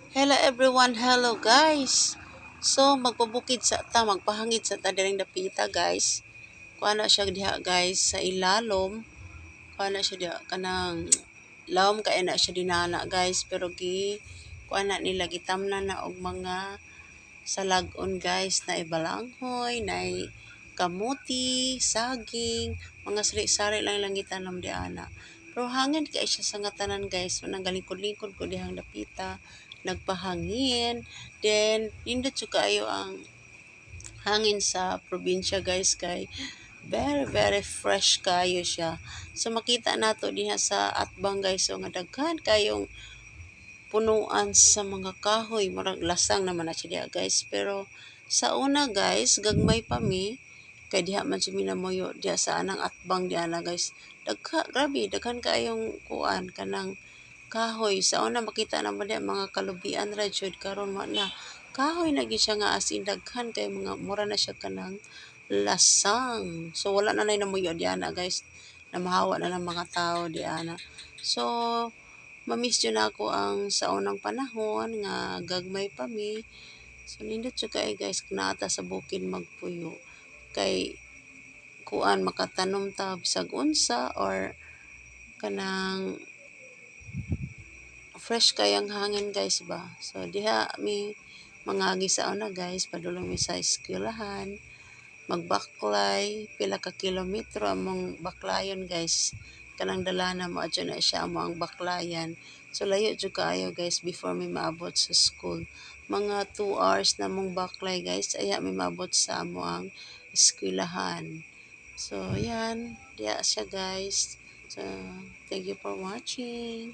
Hello everyone, hello guys. So magpabukid sa ta, magpahangid sa ta diring dapita, guys. Kuha na siya diha, guys, sa ilalom. Kuha na siya diha kanang lawom kay na siya dinana, guys, pero gi kuha na nila, gitamnan na og mga salag-on, guys, na ibalanghoy, na kamuti, saging, mga sari-sari lang lang gitanom diana. Pero hangin kay siya sa nga tanan, guys, so nanggalingkod-lingkod ko dihang dapita, nagpahangin. Then nindot jud kaayo ang hangin sa probinsya, guys, kay very very fresh kayo siya. So makita nato diha sa atbang, guys, so nga daghan kayong punuan sa mga kahoy, murag lasang naman na siya diha, guys. Pero sa una, guys, gagmay pa mi kay diha man siya minamuyo diha sa anang atbang diha na, guys. Dagha, grabe daghan kaayong kuan kanang kahoy. Sa una makita namo diha mga kalubian ra jud, karon wa na, kahoy na gyud siya nga as in daghan kay mga mura na siya kanang lasang. So wala na nay namuyo diha na, guys, namahawa na ng mga tao diha na. So mamiss jud nako ang sa unang panahon nga gagmay pa mi. So nindot jud kaayo, guys, kung naa ta sa bukid magpuyo kay kuan makatanom ta bisag unsa or kanang fresh kayang hangin, guys, ba. So diha mi mangagi sa una, guys, padulong mi sa eskwelahan, magbaklay pila ka kilometro among baklayon, guys, kanang dalana mo adyo na siya amo ang baklayan. So layo jud kaayo, guys, before mi maabot sa school. Mga 2 hours na mong baklay, guys, aya mi maabot sa amo ang eskwelahan. So yan diha siya, guys. So thank you for watching.